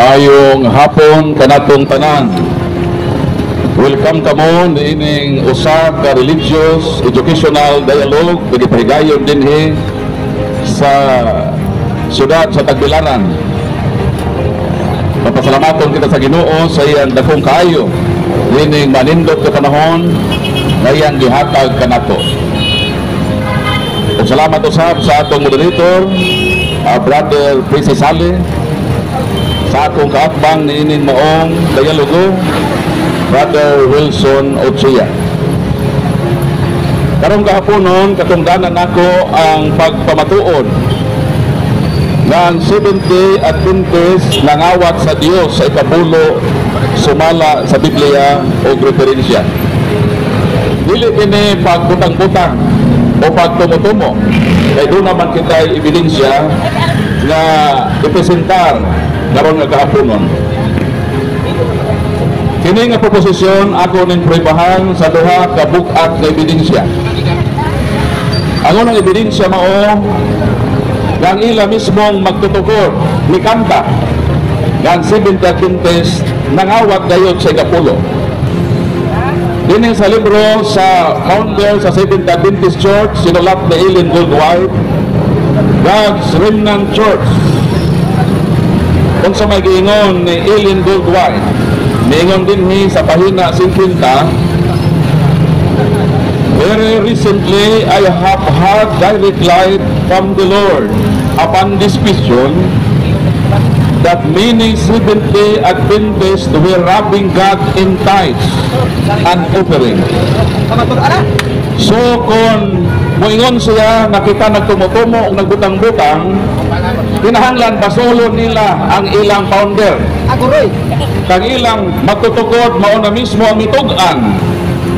Maayong hapon kanatong tanan. Welcome kamo niining usa ka religious educational dialogue nga gipahigayon dinhi sa siyudad sa Tagbilaran. Mapasalamaton kita sa Ginoo sa iyang dakong kaayo niining manindot nga panahon nga iyang gihatag kanato. Ug salamat usab sa atong moderator, Brother Prissy Sale, sa akong kaatbang niining maong dialogo, Brother Wilson Ochea. Karong kahaponon, katungdanan nako ang pagpamatuod nga ang Seventh-day Adventist nangawat sa Dios sa ikapulo sumala sa Biblia o referensya. Dili kini pagbutang-butang o pagtumo-tumo. Kay duna man kita ebidensya nga ipresentar karon nga kahaponon. Kini nga proposisyon ako ning pruebahan sa duha ka bug-at nga ebidensya. Ang unang ebidensya mao nga ang ila mismong magtutukod mikanta nga ang Seventh Adventist nangawat gayod sa ikapulo. Dinhi sa libro sa founder sa Seventh Adventist Church, sinulat ni Ellen Gould White, God's Remnant Church. Kung sa may giingon ni Ellen Gould White, niingon dinhi sa pahina 50, "Very recently, I have had direct light from the Lord upon this question that many Seventh-day Adventists were robbing God in tithes and offering." So kung moingon siya nakita nagtumutumo o nagbutang-butang, kinahanglan basolon nila ang ilang founder. Kang ilang magtutukod mao na mismo ang mitug-an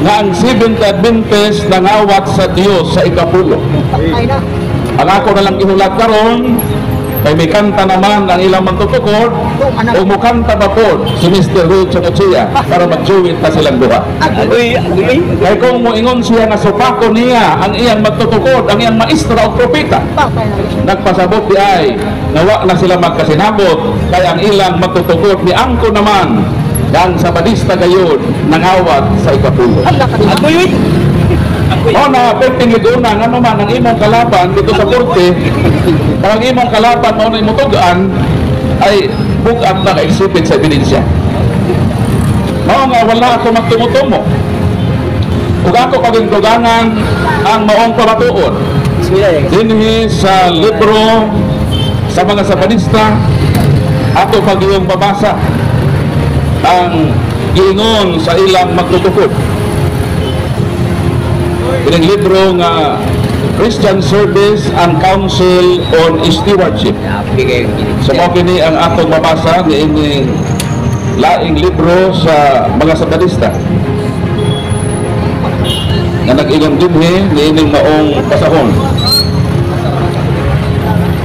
nga ang Seventh Adventist nangawat sa Dios sa ikapulo. Ang ako na lang ihulat karon kay may kanta naman ang ilang magtutukod o mukanta ba po si Mr. Wilson Ochea para mag-duet na silang duha. Kay kung moingon siya nga supako niya ang iyang magtutukod, ang iyang maestra o propeta, nagpasabot di ay nga wa na sila magkasinabot kay ang ilang magtutukod ni angko naman ang Sabadista gayud nangawat sa ikapulo. O na, perting liguna, nga naman ang imong kalaban dito sa korte, ang imong kalaban mao na imong ay bugat na ka-exhibit sa ebidensya. Mao nga wala ako magtumutumo. Ug ako paging dugangan ang maong pamatuod. Dinhi sa libro sa mga Sabadista, ako pagiyong babasa ang giingon sa ilang magtutukod. Kining libro nga Christian Service and Council on Stewardship. So mao kini ang atong mabasa niining laing libro sa mga Sabadista nga nag-ingon dinhi niining maong pasahon.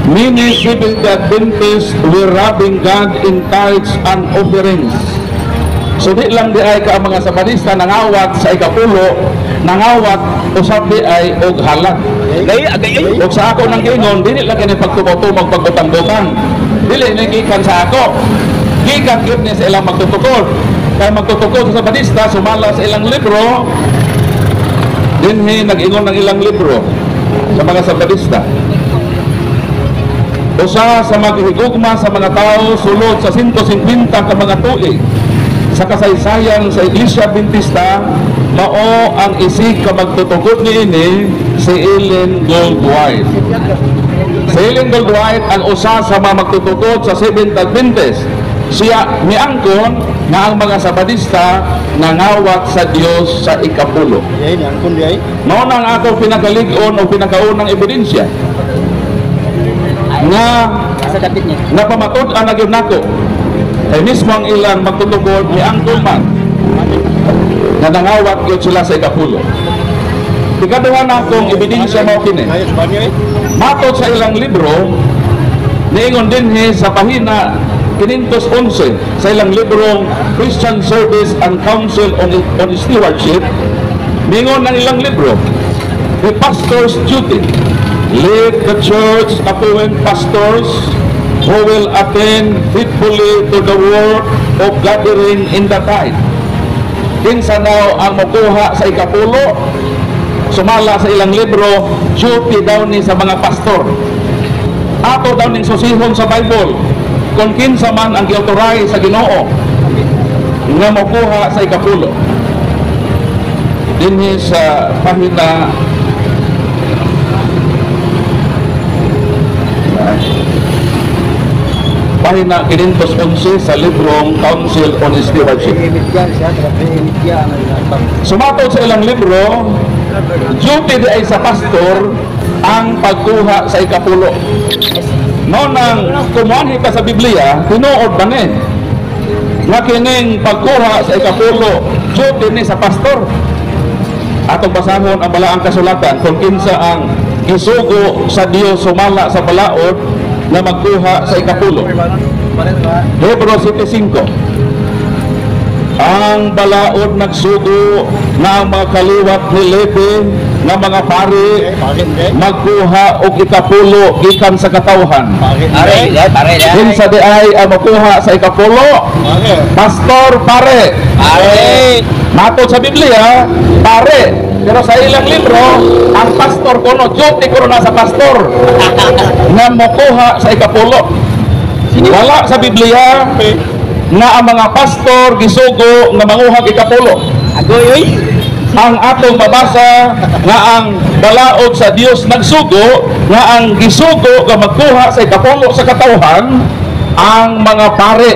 "Many Seventh Adventists were robbing God in tithes and offerings." So di lang di ay ka ang mga Sabadista nangawat sa ikapulo, nangawat usab di ay og halag. Ug sa ako nang giingon, dili lang kini pagtumo-tumog, pagbutang-butang. Dili ni gikan sa ako. Gikan gyud ni sa ilang magtutukod. Kay magtutukod sa Sabadista sumala sa ilang libro, dinhi nag-ingon ng ilang libro sa mga Sabadista. "Usa sa maghigugma sa mga tao sulod sa 150 ka mga tuig sa kasaysayan sa Iglesia Adventista mao ang isig ka magtutukod niini, si Ellen Gould White." Si Ellen Gould White ang usa sa mga magtutukod sa Seventh Adventist. Siya miangkon nga ang mga Sabadista nangawat sa Dios sa ikapulo. Mao na ang ako pinakalig-on o pinakaunang ebidensya nga napamatud-an na gyud nako kay mismo ang ilang magtutukod miangkon man nga nangawat gyud sila sa ikapulo. Ikaduha na akong ebidensya mao kini. Matod sa ilang libro, niingon dinhi sa pahina 511 sa ilang librong Christian Service and Council on Stewardship, niingon ang ilang libro, "The pastor's duty: Let the church appoint pastors Who will attend faithfully to the work of gathering in the tithe?" Kinsa daw ang mokuha sa ikapulo? Sumala sa ilang libro, duty daw ni sa mga pastor. Ato daw ning susihon sa Bible kung kinsa man ang giautorize sa Ginoo nga mokuha sa ikapulo. Dinhi sa pahina 511 sa librong Council on Stewardship. Sumatod sa ilang libro, duty di ay sa pastor ang pagkuha sa ikapulo. Mao nang kumuanhi ka sa Biblia, tinuod ba ni nga kining pagkuha sa ikapulo duty ni sa pastor? Atong basahon ang balaang kasulatan kung kinsa ang gisugo sa Dios sumala sa balaod nga magkuha sa ikapulo. Hebrews 7:5. Ang balaod nagsugo na ang mga kaliwat ni Levi nga mga pari magkuha og ikapulo gikan sa katawhan. Pare, pare, Kinsa di ay ang makuha sa ikapulo? Pastor, pare. Pare. Matod sa Biblia, pare. Pero sa ilang libro, ang pastor kuno, duty kuno na sa pastor nga mokuha sa ikapulo. Wala sa Biblia nga ang mga pastor gisugo nga manguha og ikapulo. Agoy, oy. Ang atong mabasa nga ang balaod sa Dios nagsugo nga ang gisugo nga magkuha sa ikapulo sa katawhan ang mga pare.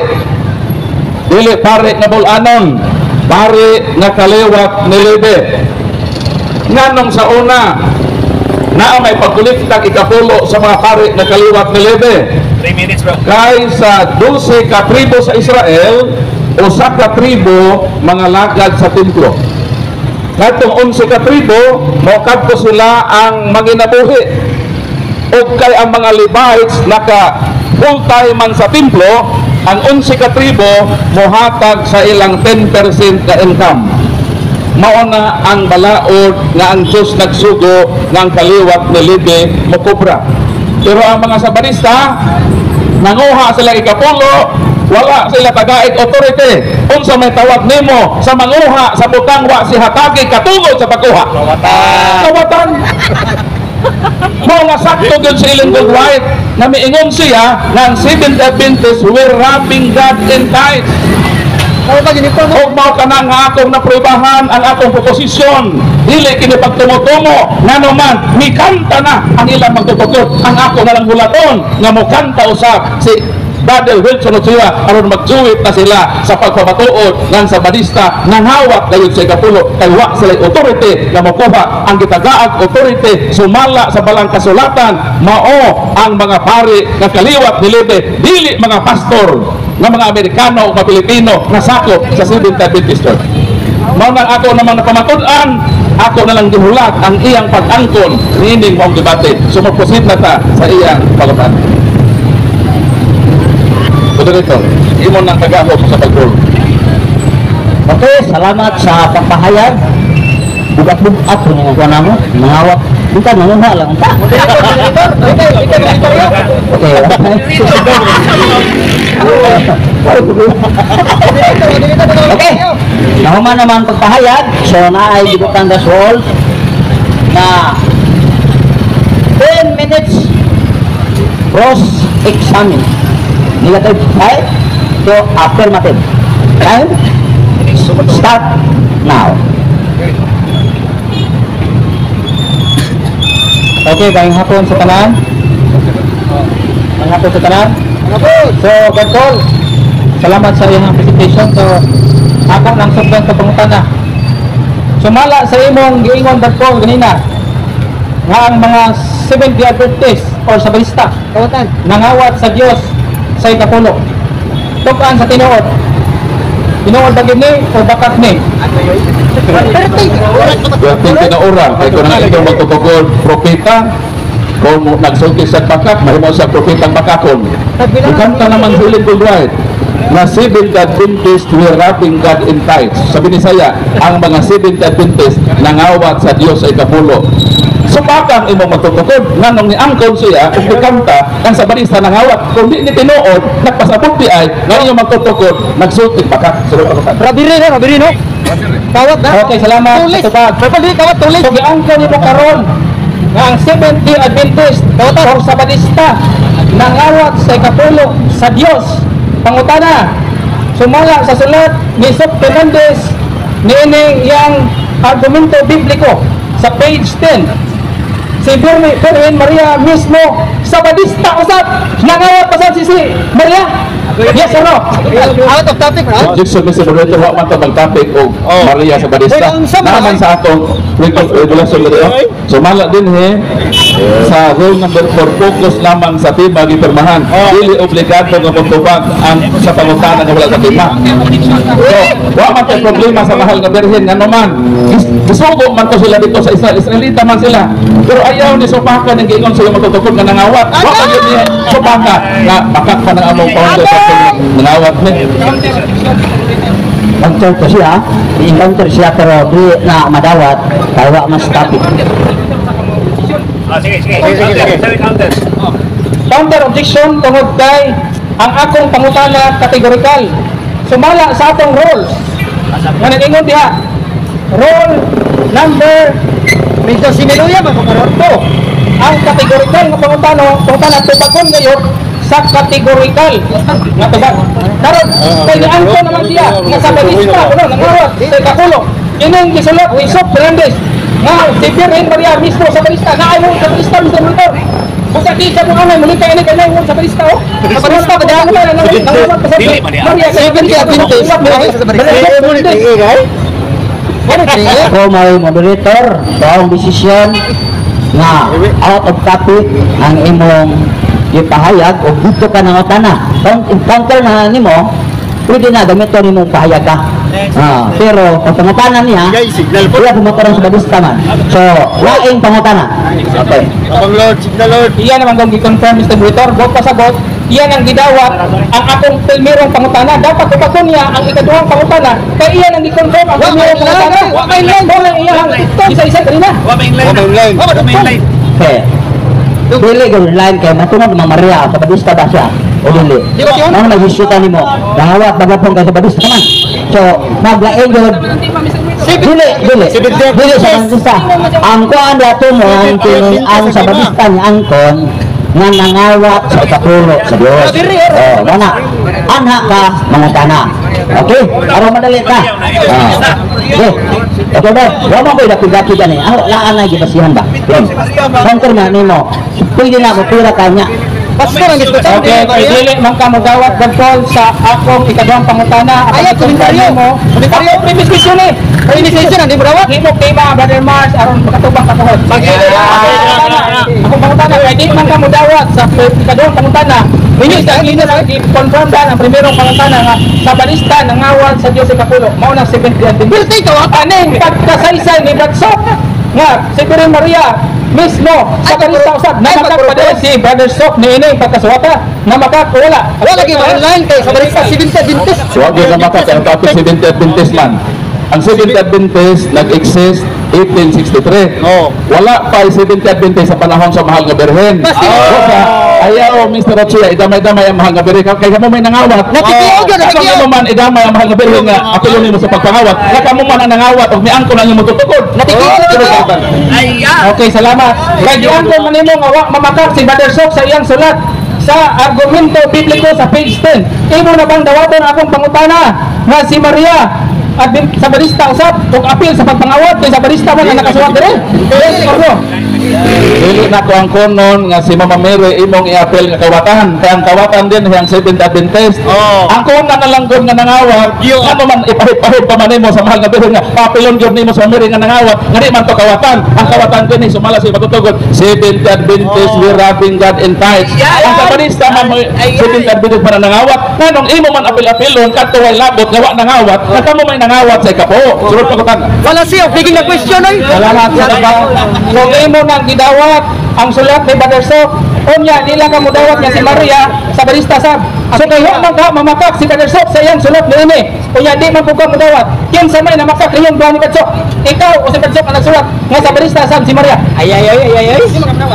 Dili pare nga bulanon, pare nga kaliwat ni Levi. Nganong sa una naa may pagkolektag ikapulo sa mga pare nga kaliwat ni Levi? 3 minutes, bro. Kay sa 12 ka tribo sa Israel, usa ka tribo mga lagad sa templo. Katong 11 ka tribo, mokadto sila ang manginabuhi. Ug kay ang mga Levites naka full time man sa templo, ang 11 ka tribo mohatag sa ilang 10% ka income. Mao na ang balaod nga ang Diyos nagsugo nga ang kaliwat ni Levi mokobra. Pero ang mga Sabarista, nanguha sila ikapulo, wala sila tagaig authority. Unsa may tawag nimo sa manguha sa butang wa si hatagi katungod sa pagkuha? Kawatan. Kawatan. Mao nga sakto gyud si Ellen G. White na miingon siya nga ang Seventh Adventists were robbing God in tithes. Ug mao kana nga akong naprubahan ang akong proposisyon. Dili kini pagtumo-tumo, ngano man mikanta na ang ilang magtutukod. Ang ako na lang hulaton nga mokanta usab si Brother Wilson Ochoa aron magjuwit na sila sa pagpamatuod ngan sa Badista nangawat gayud sa ikapulo kay wa sila authority nga mokuha. Ang gitagaag authority sumala sa balang kasulatan mao ang mga pari nga kaliwat ni Levi, dili mga pastor nga mga Amerikano o mga Pilipino nga sakop sa Seventh Adventist Church. Mao nang ako namang napamatud-an, ako na lang gihulat ang iyang pag-angkon niining maong debate. So mag-proceed na ta sa iyang pagkapan. Moderator, imo nang kagahom sa pag. Okay, salamat sa pagpahayag. Bugat-bugat ko nga kuha namo. Nangawat. Bukan nanguha lang ta. Okay. Okay. Nahuman naman pagpahayag. So naay gibutan gasol na 10 minutes cross examine. Negative 5 to affirmative. Time start now. Okay, gayong hapon sa tanan. Gayong hapon sa tanan. So, Gantol, salamat sa iyong presentation. So, ako nang sugdan sa pangutana. Sumala sa imong giingon, Gantol, ganina, nga ang mga Seventh-day Adventist or Sabalista nangawat sa Dios sa ikapulo. Tukan sa tinuod. Tinuod ba gini o bakat ni? During tinuoran, kay kung ang itong magtutukod propeta, kung nagsulti sa bakak, mahimo sa propetang bakakon. Ikanta naman si Ellen G. White na Seventh Adventist were robbing God in tithes. Sabi ni Saya, ang mga Seventh Adventist nangawat sa Dios sa ikapulo. So Supaka ang imong magtutukod nganong niangkon siya ug nikanta ang Sabadista nangawat. Kung di ni tinuod, nagpasabot di ay nga iyong magtutukod nagsulti pa ka. Sulod pa ka. Rabiri na, rabiri no. Kawat na. Okay, salamat. Tulis. Tubag. Pwede kawat tulis. So giangkon nimo karon nga ang Seventh-day Adventist or Sabadista nangawat sa ikapulo sa Dios. Pangutana, sumala sa sulat ni Sop Fernandez niini iyang argumento bibliko sa page 10. Si Virgen Maria mismo Sabadista usab nangawat pa sad si Maria. Yes or no? Out of topic, bro. Objection, Mr. Moderator, wa man ta mag-topic og Maria Sabadista. Uy, ang sama, Naman sa atong regulation diri. Oh. Sumala din he sa rule number 4, focus lamang sa tema gipirmahan. Dili obligado nga magtubag ang sa pangutana nga wala sa tema. So, wa man tay problema sa mahal nga birhen ngano man. Gisugo man to sila dito sa Israel, Israelita man sila. Pero ayaw ni supaka ng giingon sa iyong matutukod nga nangawat. Wa man yun ni supaka nga bakak pa ng among founder sa nangawat ni. Counter ko siya, i-counter siya pero di na madawat kay wa mas topic. Ah, sige, sige. Sige, sige, sige. Counter. Counter objection tungod kay ang akong pangutana kategorikal. Sumala sa atong rules. Nga nag-ingon diha. Rule number medyo siniluya man ko karon to. Ang kategorikal nga pangutana tubagon ngayon sa kategorikal nga tubag. Karon kay giangkon naman siya nga sa balista kuno nangawat sa ikapulo. Ining gisulat ni Sop Fernandez nga si Birhen Maria mismo sa balista na mo sa balista, Mr. Monitor. Busa di sa mga muli kay ini kay sa balista oh. Sa balista ba diyan Dili man niya. Maria sa Adventist. Ako may moderator sa akong desisyon nga out of topic ang imong ipahayag o dito ka ng utana. Kung counter na nimo, pwede na gamiton nimo pahayag ka. Ah, pero pag pangutana niya, Signal po. wala pumataran sa badista man. So, laing pangutana. Okay. Abang Lord, signal Lord. Iya naman kong gi-confirm, Mr. Monitor, bot pasabot, iyan ang gidawat ang akong primerong pangutana. Dapat tubagon niya ang ikaduhang pangutana kay iyan ang gi-confirm ang primerong pangutana. Wa may line. Wala iya ang isa-isa kanina. Wa may line. Wa may line. Wa may line. Okay. Dili gyud line kay matunod mga Maria sa badista ba siya o dili. Mao na magisuta nimo. Dahawat bagapon kay sa badista man. So, maglain gyud dili dili dili sa badista. Ang kuan dato mo ang kini ang sa badista ni angkon nga nangawat sa ikapulo sa Dios. Oh, mana. Anha ka mangutana. Okay? Aron madali ka. Ah. Okay. Okay ba? Wa man ko'y dapig-dapig ani. Ah, laan na gibasihan ba? Yun. Counter na nimo. Pwede na mo pira ka niya. Okay, kay dili man ka mogawat Paul sa akong ikaduhang pangutana. Ayaw komentaryo mo. Komentaryo previous question eh. Previous question hindi mo dawat. Himok tema Brother Mars aron makatubang ka tuhod. Akong pangutana kay di man ka modawat sa ikaduhang pangutana. Ninyo sa inyo lang i-confirm dan ang primerong pangutana nga sa balista nangawat sa Dios ikapulo. Mao na 70 Adventist. Aning pagkasaysay ni Brad Sok nga si Birhen Maria mismo sa balista usab namakak si Brother Sok ni ini pagkasuwata namakak wala wala lagi online kay sa balista 70 Adventist. So, wag yun naman ang topic 70 Adventist man. Ang 70 Adventist nag-exist 1863. Oo. Wala pa yung 70 Adventist sa panahon sa mahal nga birhen. Oh. Ayaw, Mr. Ochia, idamay-damay ang mahal nga birhen. Kaya mo may nangawat. Nakikiog yun, Kaya mo man idamay ang mahal nga birhen nga apilon nimo sa pagpangawat. Kaya mo man ang nangawat ug miangko na nimo tutukod. Nakikiog yun. Okay, salamat. Kay giangkon man nimo nga wa mamakak si Brother Sok sa iyang sulat sa argumento bibliko sa page 10. Imo na bang dawaton akong pangutana nga si Maria Advent sa balista usab ug apil sa pagpangawat kay sa balista man ang nakasuwat dire? Yes or no? Dili na ko ang konon nga si Mama Mary imong i-appeal nga kawatan. Kaya ang kawatan din ang Seventh Adventist. Oo. Ang konon na lang gud nga nangawat, ano man ipahid-pahid pa man nimo sa mahal nga birhen nga papilon gyud nimo sa Mary nga nangawat, nga di man to kawatan. Ang kawatan din sumala sa matutugod. Seventh Adventist we robbing God in tithes. Ang Sabanista man mo Seventh Adventist man ang nangawat, nganong imo man apil-apilon kadto way labot nga wa nangawat, nga kamo may nangawat sa ikapo. Sulod pa ko tan. Wala siya, piging na question ay. Salamat sa taba. Kung imo nang gidawat Ang sulat ni Brother Sok. Unya di lang ka mudawat nga si Maria Sabadista sab. So kay wa man ka mamakak si Brother Sok sa iyang sulat niini. Unya di man pud ka mudawat. Kinsa may namakak niyong duha ni Brother Sok? Ikaw o si Brother Sok ang nagsulat nga Sabadista sab si Maria? Ay ay ay ay ay ay.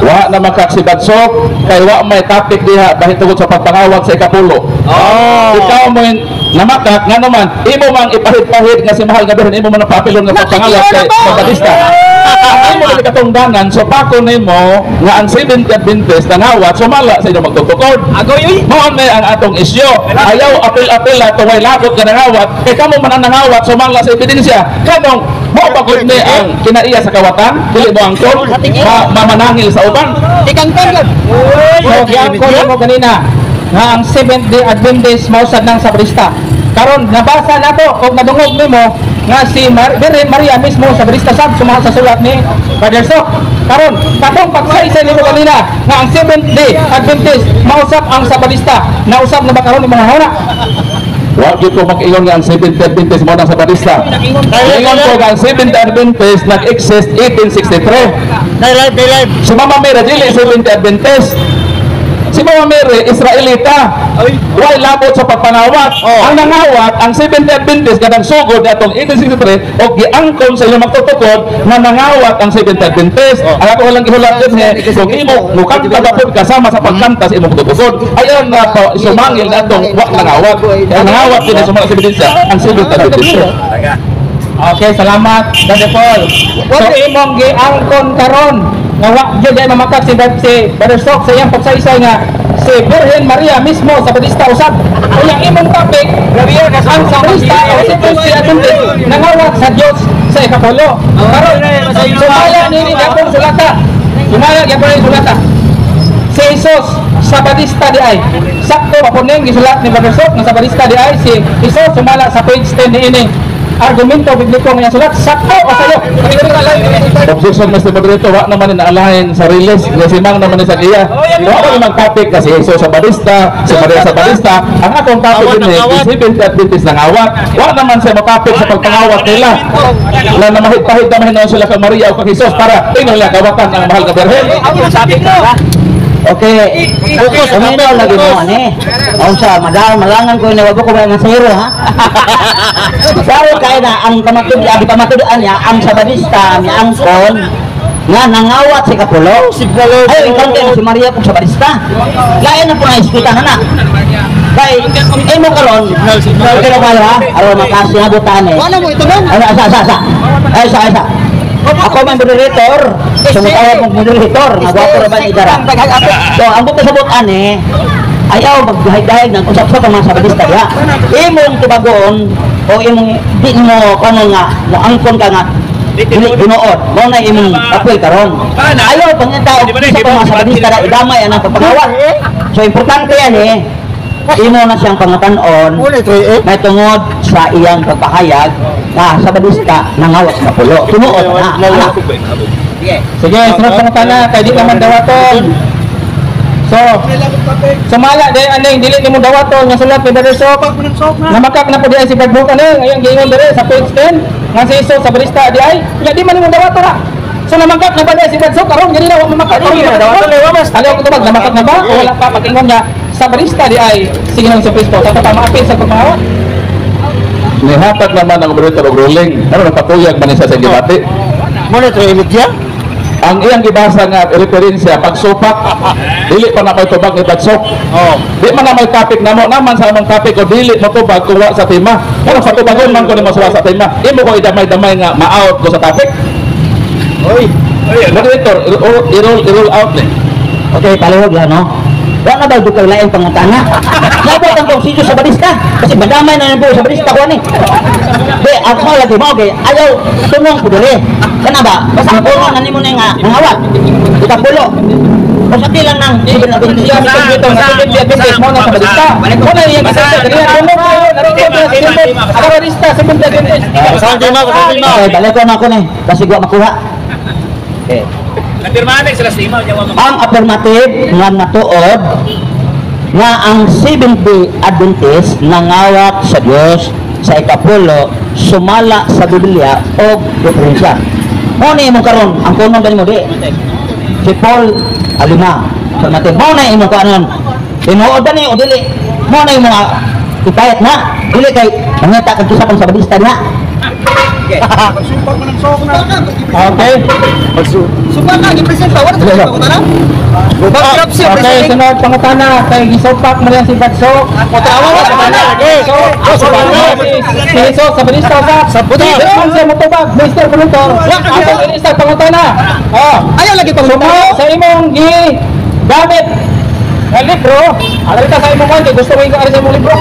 Wa na makak si Badsok kay wa may topic diha bahit tungod sa pagpangawat sa ikapulo. Oh. Ikaw mo yung namakak nga naman imo mang ipahid-pahid nga si mahal nga birhen imo man ang papilon nga pagpangawat kay Sabadista. Ang imo dili katungdanan, so pako nimo nga ang Seventh Adventist nangawat sumala sa inyong magtutukod. Agoy uy. Mao ni ang atong isyo. Ayaw apil-apil tuway labot nga nangawat kay kamo man ang nangawat sumala sa ebidensya. Kanong mao pa gud ni ang kinaiya sa kawatan, dili mo angkon, mamanangil sa uban. So giangkon mo ganina nga ang Seventh Day Adventist mausad ng Sabrista. Karon nabasa nato og nadungog nimo nga si Birhen Maria mismo Sabrista sab sumala sa sulat ni Brother Sok. Karon katong pagsaysay nimo ganina nga ang Seventh Day Adventist mausap ang Sabadista. Nausap na ba karon imong huna? Wa gyud ko mag-ingon nga ang Seventh Day Adventist mo nang Sabadista. Ingon ko nga ang Seventh Day Adventist nag-exist 1863. Day live, day live. Si Mama Mary dili Seventh Day Adventist. Si Mama Mary Israelita. Way labot sa pagpangawat. Ang nangawat ang Seventh Day Adventist kadang sugod atong 1863 og giangkon sa inyong magtutukod nga nangawat ang Seventh Day Adventist. Ang ako lang gihulat din kung imo mukanta ba pud kasama sa pagkanta sa imong magtutukod. Ayon na pa sumangil na atong wa nangawat. Ang nangawat din sumala sa ebidensya ang Seventh Day Adventist. Okay, salamat, Brother Paul. So imong giangkon karon nga wa gyud ay mamakak si Brother Sok sa iyang pagsaysay nga si Birhen Maria mismo Sabadista usab. Unya imong topic ang Sabadista o si Seventh Adventist nangawat sa Dios sa ikapulo. Karon sumala nini gyapon sulata. Sumala gyapon ni sulata. Si Jesus Sabadista di ay. Sakto pa po ning gisulat ni Brother Sok nga Sabadista di ay si Jesus sumala sa page 10 niini. Argumento bibliko nga sulat sakto o sayo. Objection, Mr. Moderator, wa naman ni naalahin sa release, nga si Mang naman ni sa iya. Wa man naman topic kasi Jesus Sabadista, si Maria Sabadista. Ang akong topic din eh, Seventh Adventist nangawat. Wa naman siya matapik sa pagpangawat nila. Na namahid-pahid na mahinoon sila kay Maria o kay Jesus para tingnan nila kawatan ang mahal nga birhen. Okay. Uminaw lagi mo ani. Unsa madal malangan ko ni wag ko ba nga zero ha. Klaro kay na ang pamatud abi pamatudan niya ang Sabadista ni angkon nga nangawat si Kapulo. Ay encounter si Maria kung Sabadista. Lain na po na iskutan na. Kay imo karon, pero ba ha? Aron makasihabutan eh. Wala mo ito nun. Ano asa asa asa. Ay asa asa. Ako man moderator, sumutawag mong moderator, nagwapo ra ba ni idara. So ang buot sabot ani, ayaw magdahig-dahig ng usap-usap ang mga Sabadista diha. Imong tubagon o imong di mo kano nga moangkon ka nga dili tinuod, mao na imong apil karon. Ayaw pangita og isa pa mga Sabadista na idamay ang pagpangawat. So importante yan eh. Imo na siyang pangatan-on may tungod sa iyang pagpahayag na Sabadista nangawat sa kapulo. Tinuod na. Ana. Sige, sunod pangutana kay di naman dawaton. So, sumala day aning dili nimo dawaton nga sulat ni Brother Sok. Namakak na po di ay si Brad Book ani ngayon giingon diri sa page 10 nga si Jesus Sabadista di ay nya di man nimo dawaton ra. So namakak na ba di ay si Brad Sok karon dili na wa mamakak karon na dawaton. Ayaw ko tubag namakak na ba o wala pa pag-ingon nga Sabadista di ay sige nang si Kristo. Sa tama apil sa pagpangawat. Nihatag naman ang moderator og ruling. Ano napatuyag man siya sa gibati? Ang iyang gibasa nga referensya pagsupak dili pa na may tubag ni Badsok. Oh. Di man na may topic namo naman sa among topic o dili mo tubag kung wa sa tema. Pero sa tubagon man ko nimo sa tema. Imo ko idamay-damay nga ma-out ko sa topic. Oy. Moderator, i-roll out ni. Okay, palihog lang, no? Wala na ba dukay lain pangutana? Nabot ang kong si Jesus Sabadista. Kasi madamay na po Sabadista ko ani. Di, ako lagi mo, okay. Ayaw, tunong ko diri. Kana ba? Basta ang puno na nimo na nga, nangawat. Ikapulo. Basta di lang nang Siya sa dito nga Seventh Day Adventist mo na Sabadista. Mo na iyang gisaysa diri tungod kayo narito sa Sabadista Seventh Day Adventist. Okay, balik ko na ako ni. Kasi wa makuha. Okay. Ang affirmative nga natuod nga ang Seventh Day Adventist nangawat sa Dios sa ikapulo sumala sa Biblia og referensya. Mo ni imong karon ang kunon gani mo di. Si Paul alima. So natin mo na imong kuanon. Tinuod ba ni o dili? Mo na imong ipayat na. Dili kay mangita kag usa pang sabadista na. Okay. Supa ka, gi-present pa. Wala sa pangutana. Bankruptcy, Okay, president. sunod pangutana kay gisupak mo yan si Batso. Si Jesus sa Balista sa Buti. Sa motobag, Mr. Monitor. Ako Balista pangutana. Oh. Ayaw lagi pangutana. Sumo sa imong gi gamit nga libro, arita sa imong kay gusto ko ari sa imong libro.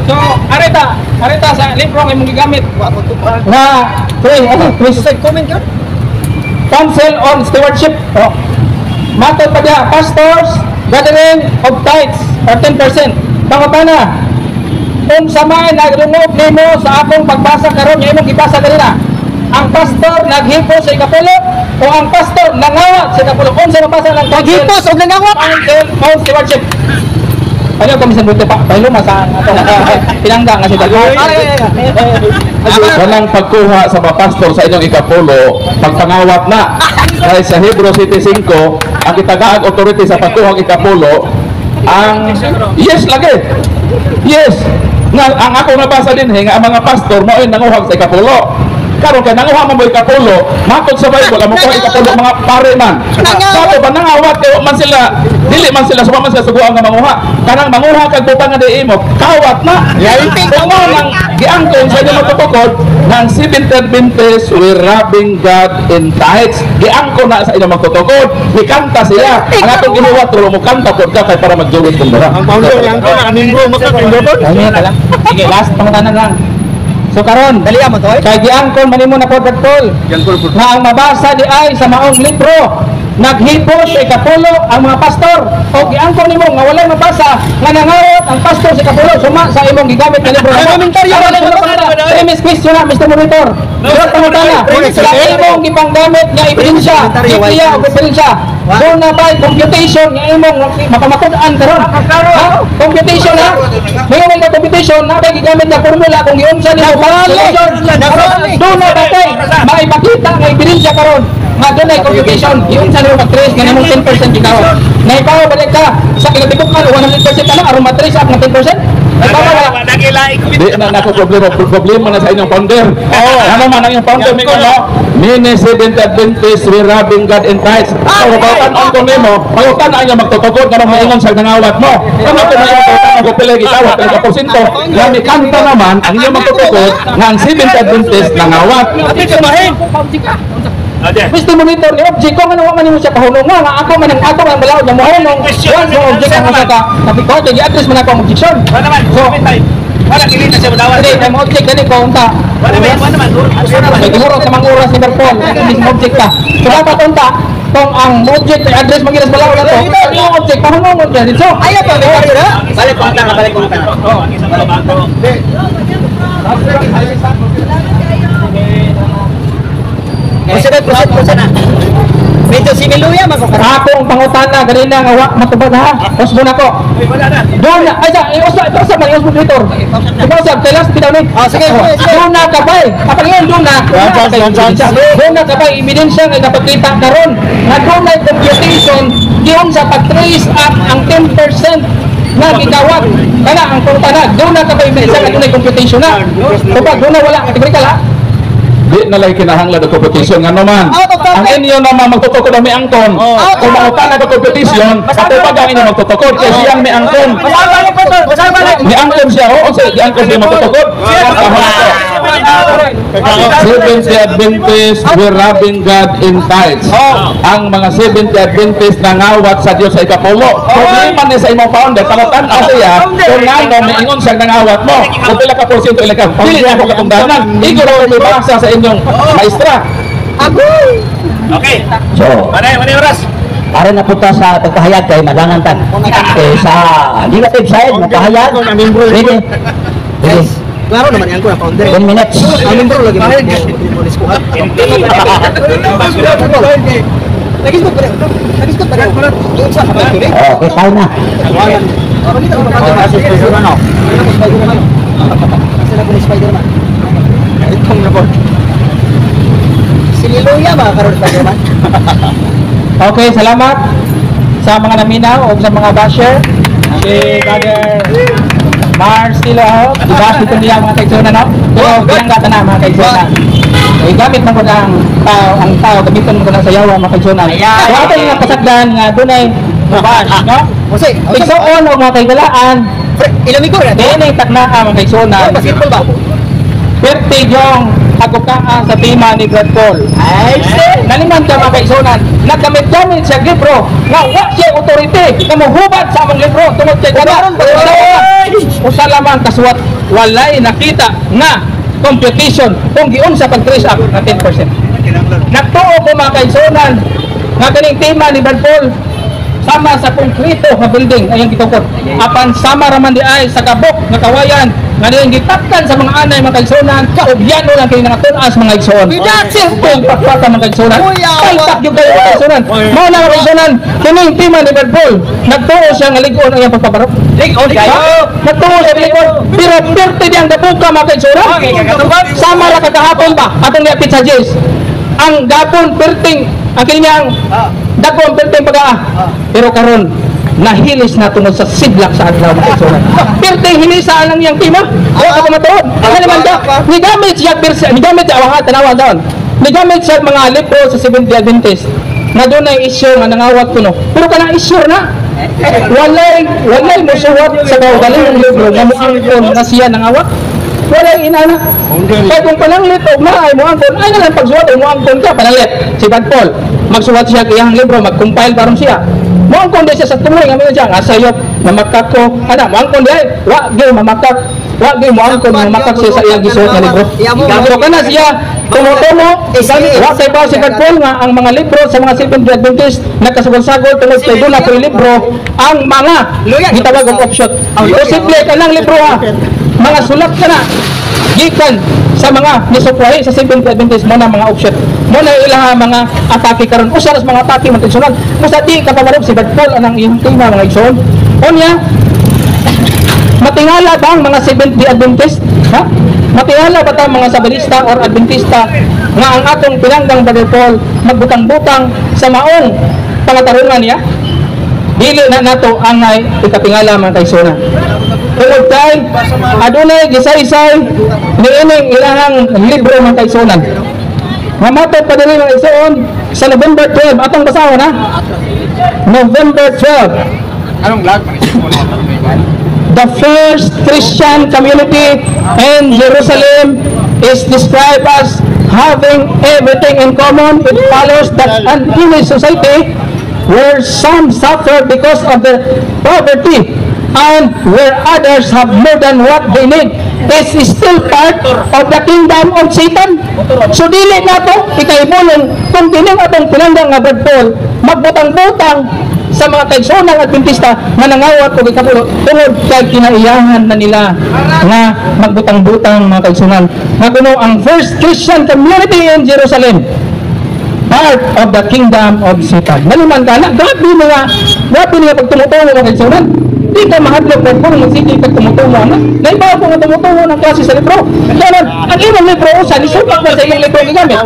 So, arita, arita sa libro nga imong gigamit. Nga, pre, Side comment yun. Council on Stewardship. Oh. Matod pa diha, pastors gathering of tithes or 10%. Pangutana, unsa may nagdungog nimo sa akong pagbasa karon nga imong gibasa kanina? Ang pastor naghipos sa ikapulo o ang pastor nangawat sa ikapulo? Unsa mabasa ng Council? Naghipos og nangawat. Council on Stewardship. Ano kami sa buti pa? Pahilo sa atong pinangga nga si Dagol. Ay, ay, ay. Walang pagkuha sa mga pastor sa inyong ikapulo, pagpangawat na. Dahil sa Hebrew City 5, ang itagaang authority sa pagkuha ng ikapulo, ang yes lagi. Yes. Nga ang ako nabasa din nga ang mga pastor mao ay nanguhag sa ikapulo. Karon kay nanguha man mo ikapulo, matod sa Bible ang mokuha ikapulo mga pare man. Sato ba nangawat kay wa man sila, dili man sila suma man sila suguan nga manguha. Kanang manguha kag butang nga di imo, kawat na. Kung mao nang giangkon sa inyong matutukod ng Seventh Adventist we robbing God in tithes. Giangkon na sa inyong magtutukod, mikanta siya. Ang atong ginuwat ro mo kanta pod ka kay para magjuwit kung dara. Ang founder yang ko nakaninggo makakinggo. Sige, last pangutana lang. So karon, Dali mo to. kay giangkon man nimo na pod Paul nga ang mabasa di ay sa maong libro naghipos sa ikapulo ang mga pastor o giangkon nimo nga walay mabasa nga nangawat ang pastor sa ikapulo suma sa imong gigamit nga libro. Ang komentaryo, Ang wala premise question na Mr. Monitor. Sunod pangutana sa imong gipanggamit nga ebidensya, Biblia o ebidensya, doon na ba computation nga imong mapamatud-an karon? Ha? Computation ha? May nga computation na ba gigamit nga formula kung giunsa nimo doon na ba kay maipakita nga ebidensya karon nga doon ay computation giunsa nimo pag-trace nga nimong 10% gikaw. Naipaw balik ka sa kinatibuk-an 100% ka na aron ma-trace up nga 10%. Naipaw ba? Di na nako problema, problema na sa inyong founder. Oo. Ano man ang inyong founder may no? Mini Seventh Adventist we robbing God in tithes. So pagkatan ko nimo, pagkatan ang inyong magtutukod karong maingon sa nangawat mo. Kung ako may pagkatan ko pila gitawat ang porsyento, lami kanta naman ang inyong magtutukod nga ang Seventh Adventist nangawat. Mr. Monitor, ni object ko nga man nimo siya pahunong nga ako man ang ato ang balaod nga mohunong. Once mo object ang usa ka, tapi ko kay gi-address man ako ang objection. Wala naman. So, Wala kili na siya mudawat. Hindi, kay mo object dali ko unta. Wala man, wala man. Wala man. Kay gihurot sa mga oras ni Berpol, mismo object ka. So dapat unta kung ang object ay address magilas balaod na to, ang iyong object pahunong mo dyan. So, Ayaw pa, komentaryo na. Balik pangutana, balik pangutana. Oh, ang isang bago. Proceed, proceed, proceed. Medyo similuya man ko karon. Ako ang pangutana ganina nga wa matubag ha. Usbon ako. Wala na. Doon na, ay sa, usab, usab man, usab monitor. Ikaw usab, kay last bitaw ni. Ah, sige, sige, sige. Doon na kabay. Kapag yun, doon na. Doon na kabay, ebidensya nga napakita karon nga doon na computation diyon sa pag-trace up ang 10% na gitawag. Kana ang pangutana, doon na kabay ebidensya nga doon na computation na. Kapag doon na wala, kategorikal ha. Di na lang kinahanglan og competition nga naman. Out of topic. Ang inyo naman magtutukod ang may angkon. Out of Kung mangutana ka competition, katupag ang inyo magtutukod kay siyang may angkon. May angkon siya, oo, siya giangkon siya magtutukod. Seventh Adventist we robbing God in tithes. Ang mga Seventh Adventist nangawat sa Dios sa ikapulo. Problema ni sa imong founder, pangutan-aw siya kung ngano miingon siyang nangawat mo. Kung pila ka porsyento ila ka, dili na ako katungdanan. Igo ra may basa sa inyong maestra. Okay. So, Wala, wala oras. para na punta sa pagpahayag kay Madangan Tan. Eh, sa negative side, magpahayag. Pwede. Pwede. Klaro naman yan ko na founder. 10 minutes. Ang membro lagi mo. Mo ko. Lagi ko pa. Lagi ko pa. Doon sa kamay ko. Okay, tayo na. Spider-Man. Spider-Man. Itong na po. Siniluya ba karon Spider-Man? Okay, salamat sa mga naminaw o sa mga basher. Si Brother Marcelo, i-bash dito niya, mga kaigsunan, no? Pero binanggata na, mga kaigsunan. Eh, gamit man ko ng tao, ang tao, gamiton mo ko ng sayawa, mga kaigsunan. So, ato yung pasagdan nga dunay bash, no? Jose, Igsoon o mga kaigalaan, pre, ilang ko na. dinay taknaa, mga kaigsunan. Basketball ba? Perte yung agukaa sa tema ni Brad Paul. Ay, sir. Naliman ka, mga kaigsunan, naggamit-gamit siya libro nga wa siya authority nga mohubad sa among libro tungod kay kana usa lamang kasuwat, walay nakita nga computation kung giun sa pag-trace up na 10%. Nagtuo ko, mga kaigsunan, nga kaning tema ni Brad Paul sama sa konkreto nga building ayang gitukod, apan sama raman di ay sa kabok nga kawayan nga diyang gitapkan sa mga anay, mga kaigsunan, ug yano lang kay nangatun-as, mga igsoon. Simple pakpaka, mga kaigsunan. Palpak gyud kayo, mga kaigsunan. Mao na, mga kaigsunan, kining tema ni Brad Paul, nagtuo siya nga lig-on ang iyang pagpabarok. Lig-on kayo. Nagtuo siya lig-on, pero perte diyang dabuka, mga kaigsunan. Okay, kakatubag. Sama ra kagahapon ba atong niapit sa Jess ang gapon perting ang kanyang dagko ang perting pag-aa, pero karon nahilis na tungod sa sidlak sa adlaw, mga kaigsunan. Perting hilisa ang iyang tema o ako matuod ano naman da nigamit siya persi, nigamit siya awaha tanawa daon, nigamit siya mga libro sa Seventh Day Adventist na doon ay issue nga nangawat kuno, pero kanang issue na walay mosuwat sa kaugalingong libro nga moangkon nga siya nangawat. Walay inana. Kaya kung pananglit og naay moangkon, ay na lang pagsuwat og moangkon ka pananglit. Si Brad Paul, magsuwat siya iyang libro, mag-compile baron siya. Moangkon di siya sa tuloy nga siya nga sayop mamakak ko. Ana moangkon di ay wa gyud mamakak. Wa gyud moangkon mamakak siya sa iyang gisuot nga libro. So kana siya tumutumo, wa kay ba si Brad Paul nga ang mga libro sa mga Seventh Day Adventist nakasagol-sagol tungod kay doon na ko'y libro ang mga gitawag og offshoot. Posible kanang libro ha. Mga sulat ka na gikan sa mga nisukwahi sa Seventh Day Adventist mo na mga offshoot mo na ilaha mga atake karon, usa ra sa mga atake, mga igsoon, usa di kapabarog si Brad Paul anang iyang tema, mga igsoon. Unya, matingala ba ang mga Seventh Day Adventist, ha? Matingala ba ta mga Sabalista or Adventista nga ang atong pinanggang Brother Paul magbutang-butang sa maong pangatarungan niya? Dili na nato ang ay ikatingala, mga kaigsunan, tungod kay adunay gisaysay niining ilahang libro, mga kaigsunan, nga matod pa diri, mga igsoon, sa November 12. Atong basahon ha, November 12. Anong vlog? The first Christian community in Jerusalem is described as having everything in common. It follows that an English society where some suffer because of their poverty and where others have more than what they need is still part of the kingdom of Satan. So dili nato ikahibulong kung dining atong pinanggang nga Brad Paul magbutang-butang sa mga kaigsoonang Adventista nga nangawat og ikapulo tungod kay kinaiyahan na nila nga magbutang-butang, mga kaigsunan, nga kuno ang first Christian community in Jerusalem part of the kingdom of Satan. Naluman ka na, grabe mo nga, grabe niya pag tumutungo, mga kaigsunan. Di ka mahadlok kung kung magsige kag tumutungo na. Naibaw ko nga tumutungo ng klase sa libro. Kaya ang imong libro usa, nisupak na sa iyong libro gigamit.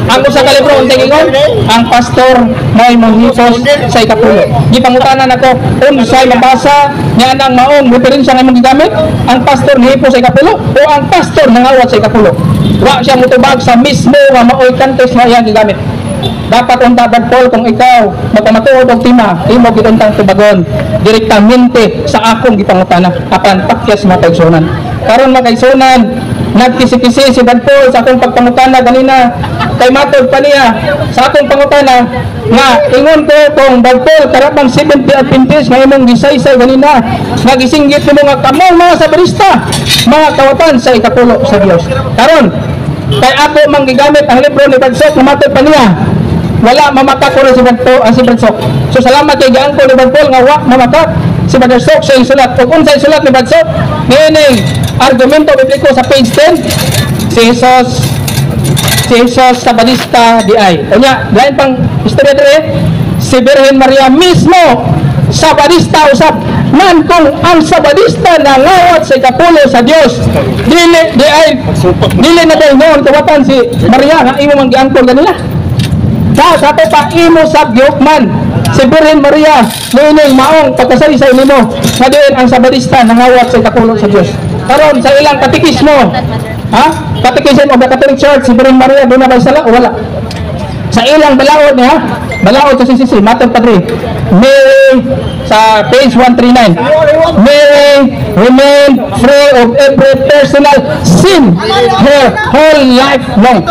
Ang usa ka libro unsay giingon? Ang pastor may mohipos sa ikapulo. Gipangutanan ako unsay mabasa niya nang maong referensya nga imong gigamit? Ang pastor nihipos sa ikapulo o ang pastor nangawat sa ikapulo? Wa siya motubag sa mismo nga maoy context nga iyang gigamit. Dapat unta, Brad Paul, kung ikaw magpamatuod og tema, imo gid untang tubagon direktamente sa akong gipangutana, apan pakyas, mga kaigsunan. Karon, mga kaigsunan, nagkisi-kisi si Brad Paul sa akong pagpangutana ganina kay matod pa niya sa akong pangutana nga ingon ko kung Brad Paul karapang 70 Adventist nga imong gisaysay ganina nga gisinggit nimo nga kamong mga Sabarista mga kawatan sa ikapulo sa Dios. Karon kay ako mang gigamit ang libro ni Brad Sok na matod pa niya wala mamakak ko si Brad Paul, si Brad Sok. So salamat kay giangko ni Brad Paul nga wa mamakak si Brad Sok sa iyang sulat. Ug unsay sulat ni Brad Sok? Niining argumento bibliko sa page 10, si Jesus Sabalista di ay. Unya, lain pang istorya dire, si Birhen Maria mismo Sabalista usab. Nan kung ang Sabalista nangawat sa ikapulo sa Dios, dili di ay dili na dahil noon kawatan si Maria nga imo mang giangkon kanila. Sa ato pa, imo sab gihukman si Birhen Maria niining maong pagkasaysay nimo nga diin ang Sabadista nangawat sa ikapulo sa Dios. Karon sa ilang katikismo, ha? Catechism of the Catholic Church, si Birhen Maria duna bay sala o wala? Sa ilang balaod niya, balaod sa CCC, Mater Padre, Mary, sa page 139, "Mary remained free of every personal sin her whole life long."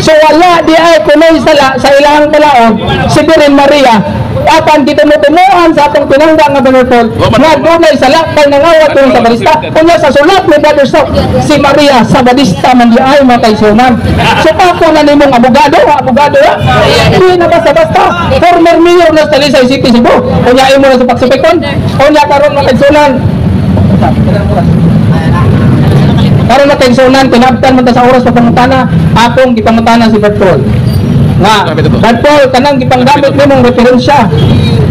So wala di ay kunoy sala sa ilang balaod si Birhen Maria, apan gitumutumoan sa atong tinangga nga Brother Paul nga dunay sala kay nangawat yung Sabadista. Unya sa sulat ni Brother Sok, si Maria Sabadista man di ay, mga kaigsuonan. So pako na nimong abogado, abogado ha, hindi na basta-basta. Former mayor na sa Talisay City, Cebu. Unya imo na sa pagsipikon. Unya karon, mga kaigsuonan, karon, mga kaigsuonan, tinabtan man ta sa oras pagpangutana. Akong gipangutana si Brad Paul nga, "Brad Paul, kanang gipanggamit nimong referensya,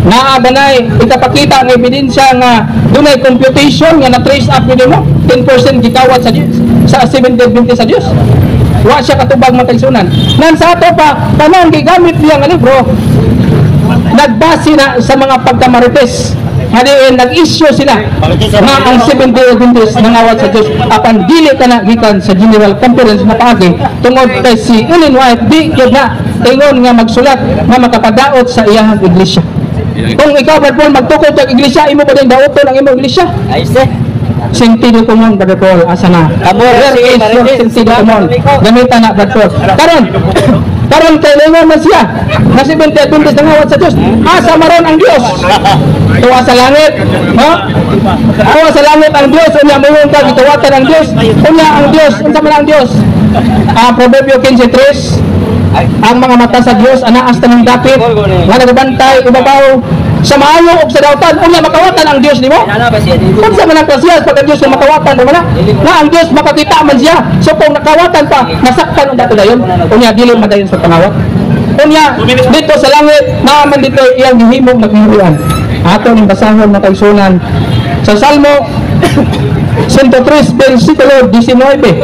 naa ba nay ikapakita nga ebidensya nga dunay computation nga na-trace up nimo 10% gikawat sa Dios, sa Seventh Adventist sa Dios?" Wa siya katubag, mga kaigsuonan. Nan sa ato pa, kanang gigamit niya nga libro, nagbase na sa mga pagkamarites nga diin nag-issue sila nga ang Seventh Day Adventist nangawat sa Diyos, apan dili ka na gikan sa General Conference na paagi, tungod kay si Ellen White di gyud na ingon nga magsulat nga makapadaot sa iyang iglesia. Kung ikaw, Brad Paul, magtukod sa iglesia, imo pa din daoton ang imong iglesia? Ayos eh. Sentido común, Brother Paul, asa na? Amo, Where sige, is your Marites. sentido común? Gamitan na, Brother Paul. Karon kay lingon man siya na Seventh Adventist nangawat sa Diyos. Asa maron ang Diyos? Tuwa sa langit, no? Tuwa sa langit ang Diyos, unya moingon ka gituwatan ang Diyos. Unya ang Diyos, unsa man ang Diyos? Ah, Proverbio 15:3, ang mga mata sa Dios anaas tanang dapit nga nagabantay ibabaw sa maayo ug sa dautan. Unya makawatan ang Dios nimo? Ano ba siya? Unsa man ang klasiyas pag ang Dios nga makawatan man na? Nga ang Dios makakita man siya. So kung nakawatan pa, nasaktan ang dato dayon. Unya dili man dayon sa pangawat. Unya dito sa langit, naa man dito iyang gihimong naghiharian. Ato ning basahon, mga kaigsuonan, sa Salmo 103 versikulo 19,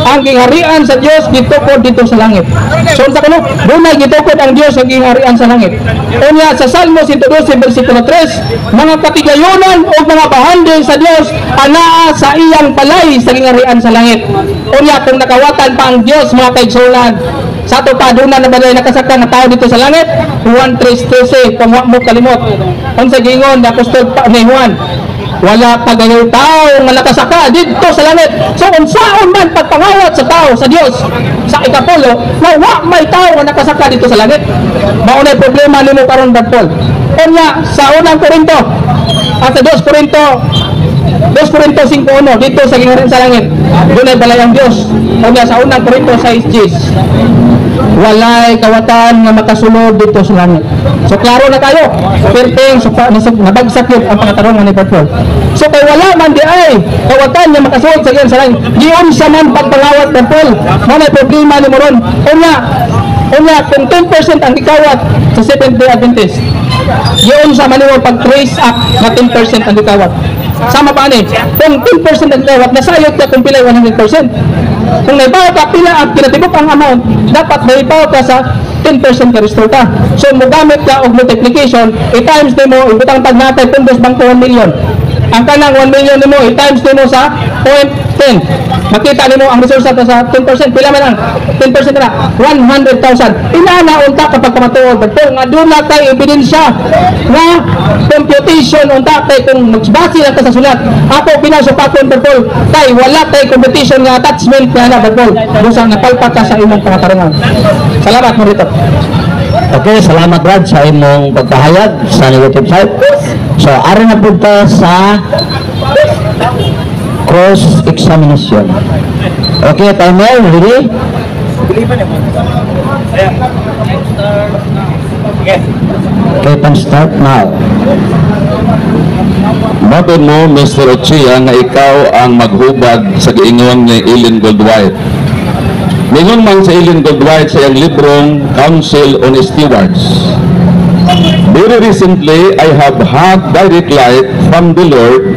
ang gingharian sa Dios gitukod dito sa langit. So unsa kuno? Dunay gitukod ang Dios ang gingharian sa langit. Unya sa Salmo 112 versikulo 3, mga katigayonan o mga bahandi sa Dios anaa sa iyang balay sa gingharian sa langit. Unya kung nakawatan pa ang Dios, mga kaigsuonan, sa ato pa, doon na ba nakasaka nga tao dito sa langit? Juan 3:13, kung wa mo kalimot. Unsa giingon ni Apostol ni Juan? Wala pa gayoy tao nga nakasaka didto sa langit. So unsaon man pagpangawat sa tao sa Dios sa ikapulo na wa may tao nga nakasaka dito sa langit? Mao na problema nimo karon, Brad Paul. Unya sa Unang Korinto at sa 2 Korinto, 2 Korinto 5:1, dito sa gingharian sa langit dunay balay ang Dios. Unya sa Unang Korinto 6:10, walay kawatan nga makasulod dito sa langit. So klaro na tayo. Perteng so pa, nabagsak yun ang pangatarongan ni Brad Paul. So kay wala man di ay kawatan nga makasulod sa sa langit, giunsa man pagpangawat, Brad Paul? Mao na problema ni mo ron. Unya kung 10% ang gikawat sa Seventh Day Adventist, giunsa man nimo pag-trace up na 10% ang gikawat? Sama pa ani, kung 10% ang gikawat, nasayod ka kung pilay 100%. Kung naibaw ka pila ang kinatibuk ang amount, dapat naibaw ka sa 10% ka resulta. So mogamit ka og multiplication, i-times nimo, ibutang tag natay pundos bangko 1 million. Ang kanang 1 million nimo i-times nimo sa 0.10. Makita nimo ang resulta sa 10%, pila man ang 10% na? 100,000. Inana unta kapag kamatuod pero nga duna kay ebidensya nga computation unta, kay kung magbase lang ka sa sulat, ako pinasupakon, Paul, kay wala kay computation nga attachment nga na, Paul, busa napalpak ka sa imong pangatarongan. Salamat mo rito. Okay, salamat, Brad, sa imong pagpahayag sa negative side. So, ari na pud ta sa cross examination. Okay, timer, ready? Okay. Okay, time start now. Matud mo, Mr. Ochia, nga ikaw ang maghubad sa giingon ni Ellen Goldwhite. Mingon man sa Ellen Goldwhite sa iyang librong Council on Stewards, "Very recently, I have had direct light from the Lord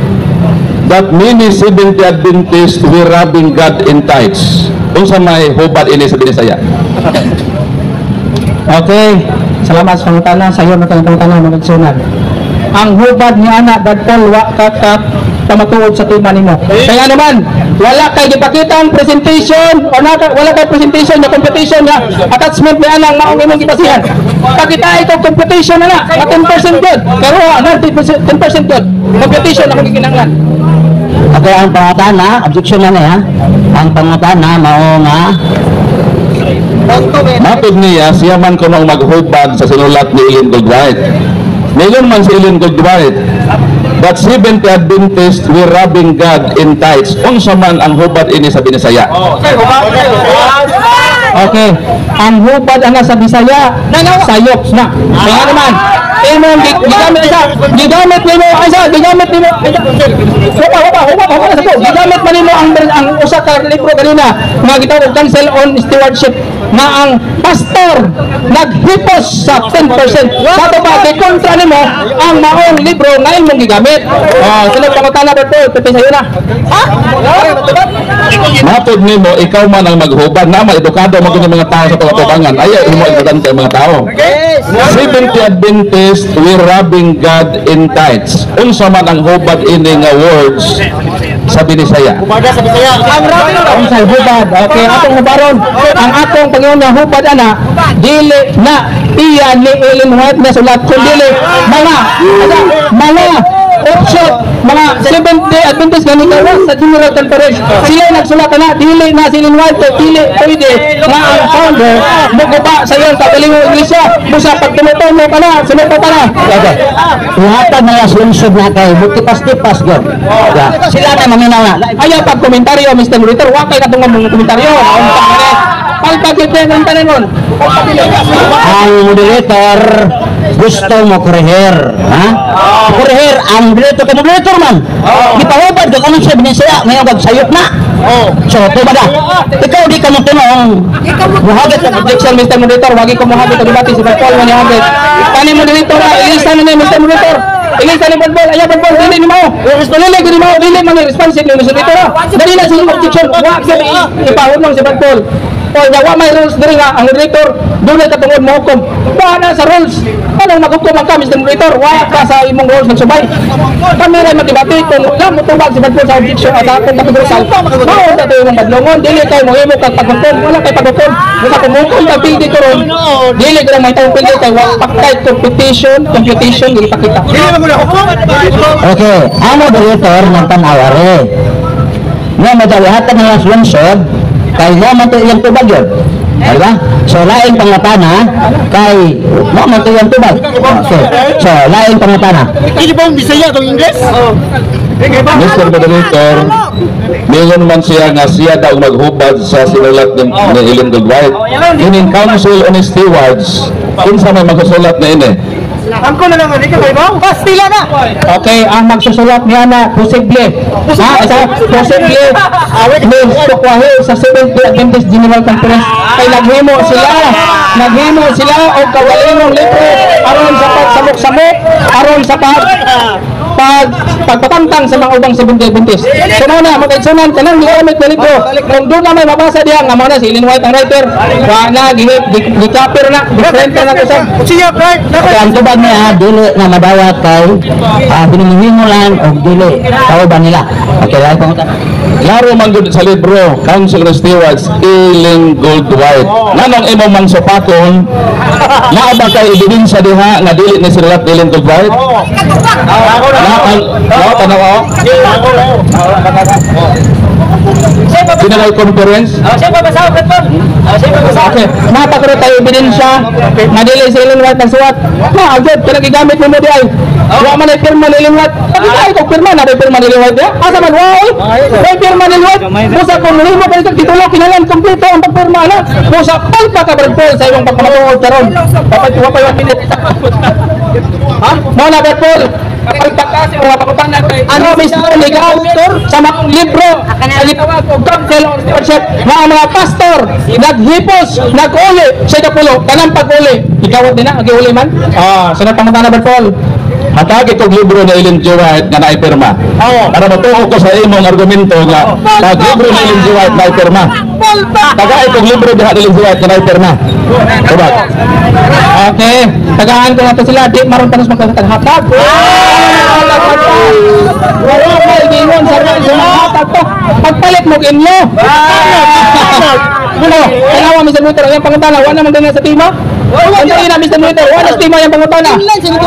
that many Seventh Adventists were robbing God in tithes." Unsa may hubad ini sa Binisaya? Okay. Salamat sa pangutana. Sa iyo na tayong pangutana, mga igsunan. Ang hubad ni ana, Brad Paul, wa ka ka pamatuod sa tema nimo. Kaya naman, wala kay gipakitang presentation o naka, wala kay presentation na computation nga attachment ni anang maong imong gibasihan. Pakita ito computation na na, nga 10% good. Pero ano, 10% 10% good. Computation ako gikinahanglan. Okay, ang pangutana, objection na niya. Ang pangutana mao nga Matod niya, siya man kuno ang maghubad sa sinulat ni Ellen G. White. Ngayon man si Ellen G. White, that Seventh Adventist were robbing God in tithes. Unsa man ang hubad ini sa Binisaya? Okay. Ang hubad ana sa Bisaya, sayop na. Kaya naman, imong gigamit isa, gigamit nimo isa, gigamit nimo isa. Hupa, hupa, hupa, hupa sa ko. Gigamit man nimo ang usa ka libro kanina nga gitawag og Council on Stewardship nga ang pastor naghipos sa 10%. Sa ato pa kontra nimo ang maong libro nga imong gigamit. Oh, sunod pangutana, Brad Paul, pipin sayo na. Ha? Matod nimo, ikaw man ang maghubad na edukado mo gud mga tao sa pagatubangan. Ay, imo importante ang mga tao. Seventh Adventist were robbing God in tithes. Unsa man ang hubad ini nga words sa Binisaya? Unsay hubad? Okay, atong hubaron. Ang atong Panginoon nga hubad ana, dili na iya ni Ellen White na sulat kun dili mga offshoot, mga Seventh Day Adventist nga nikawas sa General Conference. Sila nagsulat ana, dili na si Ellen White kay dili pwede nga ang founder moguba sa iyong kaugalingong iglesia. Busa pag tumutumo ka na, sunod pa na. Okay. Ihatag na sa lungsod na kay tipas-tipas gyud. Yeah. Sila na maminaw na. Ayaw pag komentaryo, Mr. Moderator, wa kay katong mga komentaryo. Unsa ka ni? Palpag yun ang tanan. Ang moderator gusto mo korehir, ha? Korehir ang moderator kay moderator man. Gipahubad kag anong sa Binisaya ngayon kag sayop na. So, tubag. Ikaw di ka mo tunong. Muhagat ka. Objection, Mr. Moderator, wagi ko mohabit ang debate si Paul nga nihabit. Kani moderator, ilista na ni Mr. Moderator. Ilista ni Paul, ayaw Paul, dili ni mao. Dili gud ni mao, dili man ni responsive ni Mr. Moderator. Dali na sa objection, wa gyud ipahunong si Paul. O nya wa may rules diri nga ang moderator dunay katungod mo hukom. Wa na sa rules. Anong maghukom ang ka, Mr. Moderator? Wa ka sa imong rules nagsubay. Kami ray magdebate kung wala mo tubag si Paul sa objection at akong kategorisal. Mao na to imong badlongon, dili kay mo imo kag paghukom, wala kay paghukom. Sa kumukom ka pildi ko ron, dili ko may tawong pildi kay wa paktay computation, computation dili pakita. Okay, ang moderator ng tanawari. Nga madawahatan na sa lungsod, kay mo man to iyang tubag yun. Diba? So, laing pangatana, kay mo man to iyang tubag. Okay. So, laing pangatana. Hindi ba Bisaya itong Ingles? Mr. Moderator, mingon man siya nga siya daw maghubad sa sinulat ni Ellen G. White. Kining Council on Stewards, kinsa may magsusulat na ini? Angko na lang, hindi ka ba? Pastila na! Okay, ang magsusulat niya na posible. Ha, isa, posible ni Tukwahi sa Seventh Day Adventist General Conference kay naghimo sila og kagalingong libro aron sa pagsamok-samok, aron sa pag pag pagpatantang sa mga ubang Seventh Day Adventist. So mao na, mga kaigsunan, kanang gigamit na libro. Kung doon na may mabasa diha nga mao na si Ellen White ang writer, wa na gi-copy na, gi-print na usab. Siya, right? Okay, ang tubag niya, dili na madawat kay hinuhimulan o dili kauban nila. Okay, laing pangutana. Klaro man gud sa libro, Council on Stewards, Ellen Gold White. Nganong imong mangsupakon, naa ba kay ebidensya diha nga dili ni sinulat ni Ellen Gold White? Na na tanaw. General Conference. Okay, napakaro tayo ebidensya nga dili si Ellen White nagsuwat. Na, agad kana gigamit mo di ay. Wa man ay pirma ni Ellen White. Pagkita ko pirma na pirma ni Ellen White ya. Asa man wa oy? May pirma ni Ellen White. Busa kung nimo pa ito titulo kinahanglan kompleto ang pagpirma na. Busa palpa ka, Brad Paul, sa imong pagpamatuod karon. Dapat wa pa yung minute. Ha? Mao na, Brad Paul. Palpa ka sa mga pangutana kay ano mismo ni author sa mga libro sa gitawag og Council on Stewardship nga ang mga pastor naghipos, nag-uli sa ikapulo kanang pag-uli ikawat din na agi-uli man. Ah, sunod pangutana, Brad Paul. Hatagi kog libro ni Ellen G. White nga naay pirma. Para matuo ko sa imong argumento nga pag libro ni Ellen G. White naay pirma. Tagai kog libro diha ni Ellen G. White nga naay pirma. Tubag. Okay, tagaan ko nato sila, di maron panos magkataghatag. Wala may gingon sa sa mga hatag to. Pagpalit mo inyo. Ano, kailangan Mr. Mutter, ang pangutana, wala man ganyan sa tema. Ang na Mr. Mutter, wala sa tema yung pangutana.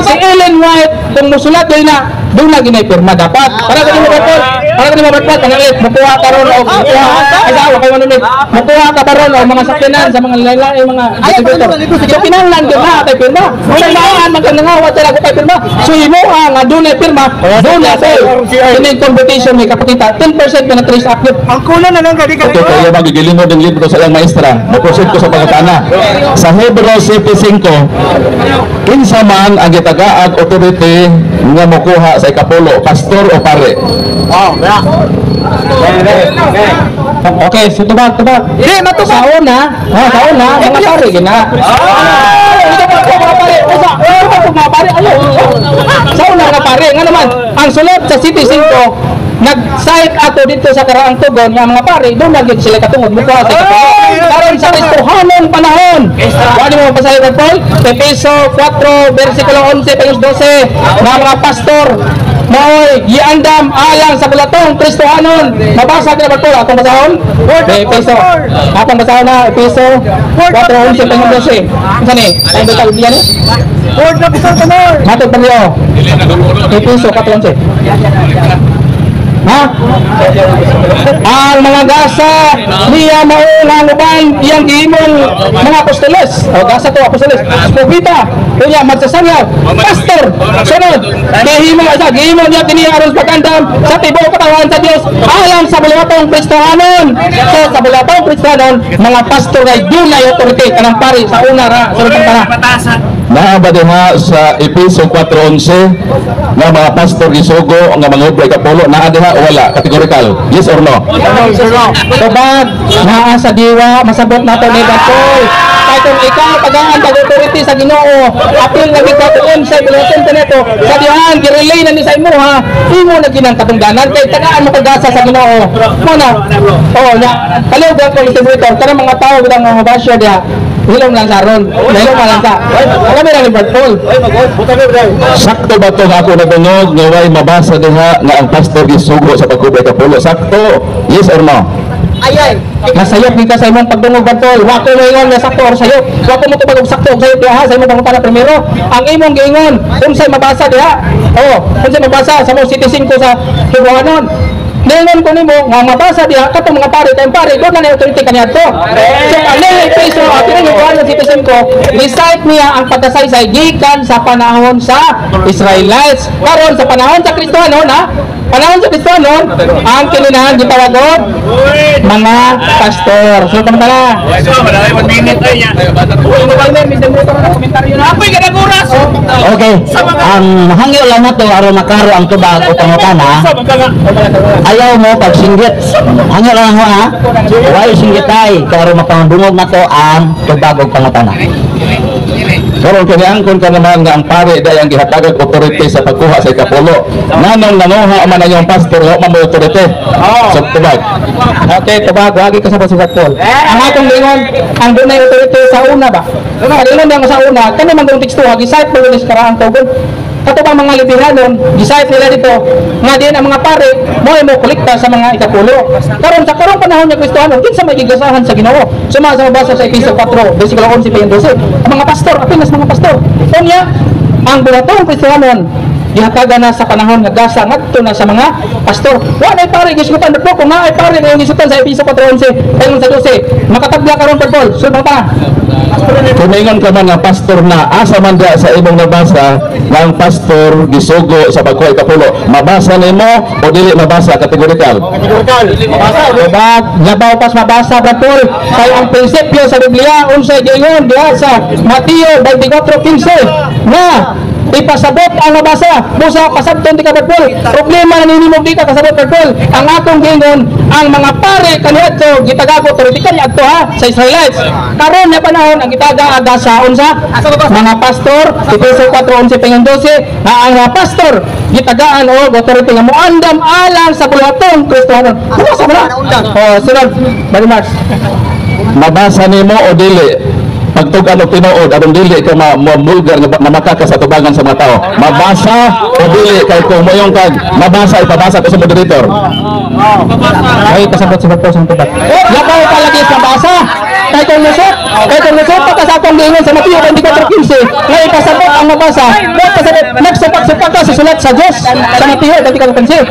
Si Ellen White, kung musulat yun na, doon na ginay pirma dapat. Para kanimo ba, para kanimo ba, pangalit, mukuha karon o mukuha, ay sa kayo manulit. Mukuha ka baron o mga sakyanan sa mga lalaki, mga distributor. So kinahanglan gyud na kay pirma. Sa naan man kang nangawat sila kay pirma. So imo nga dunay pirma, dunay sa kining competition may kapakita 10% na trace up yun. Ang kulang na lang kadi ka. Okay, kaya magigilimod ang libro sa iyang maestra. Mo-proceed ko sa pangutana. Sa Hebreo 7:5, kinsa man ang gitagaag authority nga mokuha sa ikapulo, pastor o pare? Okay, so tubag, tubag. Di, matubag. Sa una, mga pare gina. Ito pa po mga pare. Usa, ito pa po mga pare. Ayo. Sa una mga pare, nga naman, ang sulod sa City 5, nag-cite ato dito sa karaang tugon nga mga pare, doon na gyud sila katungod mukuha sa ikapulo. Karon sa Kristohanong panahon. Wala mo mapasayod, Paul? Efeso 4 versikulo 11 pagos 12 nga mga pastor maoy giandam alang sa bulatong Kristohanon. Mabasa ka na ba, Paul? Atong basahon? Efeso. Atong basahon na Efeso 4:11 pagos 12. Unsa ni? Ang bitag diyan ni? Word na pisang tanor. Matod pa niyo. Efeso 4:11. Ha? Ang mga gasa niya mao nga ang uban iyang gihimong mga apostoles. O gasa to apostoles. Propeta, unya magsasangyaw, pastor. Sunod, gihimo sa gihimo niya kini aron sa pagandam sa tibuok katawan sa Dios alang sa bulatong Kristohanon. So sa bulatong Kristohanon, mga pastor ay dunay authority kanang pari sa una ra sa unang tara. Naa ba diha sa Efeso 4:11 nga mga pastor gisugo nga mga obra ikapulo? Naa diha o wala? Categorical. Yes or no? Tubag, naa sa diwa, masabot nato ni Paul. Kay kung ikaw tagaan kag authority sa Ginoo, apil na gid ka tuon sa bulatong neto. Sa dihan girelay na ni sa imo ha, imo na ginang katungdanan kay tagaan mo kag gasa sa Ginoo. Mo na. Oh, na palihog ko Mr. Buitor, kanang mga tao bitang mga basher diha. Hilom lang sa ron. Hilom lang sa. Kami lang ni Brad Paul. Sakto ba ito nga ako nagungog nga way mabasa diha nga ang pastor gisugo sa pagkubra ikapulo? Sakto? Yes or no? Ayay. Nasayop ni ka sa imong pagdungog, Brad Paul. Wa ko moingon nga sakto or sayop. Wa ko mo tubag og sakto og sayop diha sa imong pangutana primero. Ang imong giingon, unsay mabasa diha? Oh, unsay mabasa sa mo City 5 sa Hibuhanon? Ningon ko nimo nga mabasa diha katong mga pare kay pare doon na ni authority kaniadto. So ani Efeso ato ning kuan sa City 5, recite niya ang pagkasaysay gikan sa panahon sa Israelites. Karon sa panahon sa Kristohanon ha, panahon sa Kristohanon ang kininahan gitawag og mga pastor. So tama na. Okay, ang hangyo lang nato aron maklaro ang tubag o pangutana. Ayaw mo pagsinggit. Hangyo lang ako ha. Why singgitay kay aron mapangdungog nato ang tubag o pangutana. Karon kaniangkon ka naman nga ang pare day ang gihatagag authority sa pagkuha sa ikapulo. Nganong nanguha man ang iyong pastor, wa man mo authority? So tubag. Okay, tubag, wagi ka sa pasigat, Paul. Ang atong lingon, ang dunay authority sa una ba? Ang lingon sa una, kani man kung teksto, gisayt mo ni sa karaang tugon. Kato pa mga liberanon, gisayt nila dito, nga din ang mga pare, mo ay mo kolekta sa mga ikapulo. Karon sa karong panahon nga Kristohanon, kinsa may gigasahan sa Ginoo? Suma sa mabasa sa Efeso 4, versikulo 11 pa 12. Ang mga pastor, apinas mga pastor. Unya, ang buhatong Kristohanon, gihatagan na sa panahon nga gasa ngadto na sa mga pastor. Wa nay pare gisutan po kung naay pare nga gisutan sa Efeso 4:11 paingon sa 12. Makatabla karon Paul. Sulbang pa. Kung maingon ka man nga pastor na, asa man diha sa imong nabasa nga ang pastor gisugo sa pagkuha ikapulo? Mabasa nimo o dili mabasa? Categorical. Tubag, labaw pas mabasa Brad Paul. Kay ang prinsipyo sa Biblia unsay giingon diha sa Mateo 24:15 nga Ipasabot ang mabasa. Busa pasabton di ka, Brad Paul. Problema na nimo, di ka kasabot, Brad Paul. Ang atong giingon, ang mga pare kaniadto gitagago authority kaniadto ha sa Israelites. Karon na panahon ang gitaga aga sa unsa? Mga pastor, Efeso 4:11 pangyon 12, nga ang mga pastor gitagaan og authority nga moandam alang sa buluhaton Kristohanon. Mabasa mo na. Oh, sunod. Bali Mars. Mabasa nimo o dili pagtug-an og tinuod aron dili ka ma vulgar nga mamakaka sa tubangan sa mga tao? Mabasa o dili? Kay kung moyong kag mabasa, ipabasa ko sa moderator. Ay, kasabot sa Paul sa tubat. Labaw pa lagi sa basa. Kay kung lusot pa ka sa akong giingon sa Mateo 24:15, nga ipasabot ang mabasa. Wa pasabot, nagsupak-supak ka sa sulat sa Dios sa Mateo 24:15.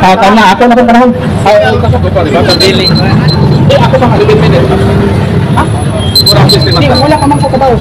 Ah, tama ako na pong panahon. Ay, eh, ako pa nga. Hindi, wala ka mang kakabaw.